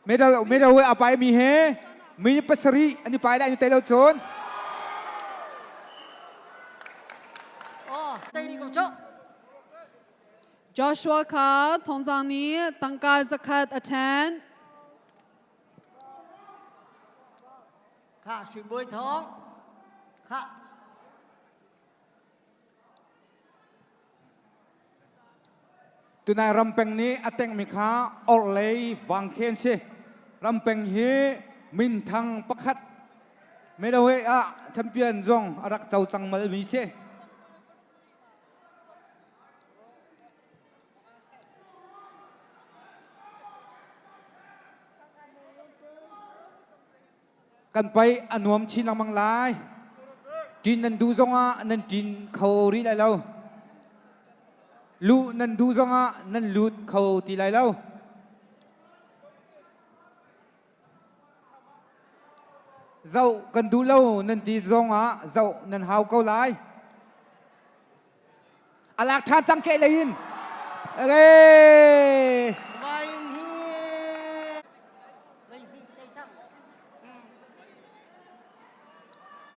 Medal medal a pai mi he mi pasarih an i pai lai ni te lo cun. Oh, tei ni ko cho. Joshua kha thongzang nih tangka zakhat a ṭhen. Kha Singbawi Thawng. Kha. Tunai rampeng nih a tengmi kha orhlei vangkhen si. Rampeng hi minthang pakhat middleweight ah champion zong a rak co cang malmi si. Kan paih a nuam chin lengmang lai. Ṭin nan duh zongah nan ṭin kho rih lai lo. Luh nan duh zongah nan lut kho ti lai lo. Zoh kan duh lo nan ti zongah zoh nan hau ko lai. A lak ṭhan cang ke lei in. Okay.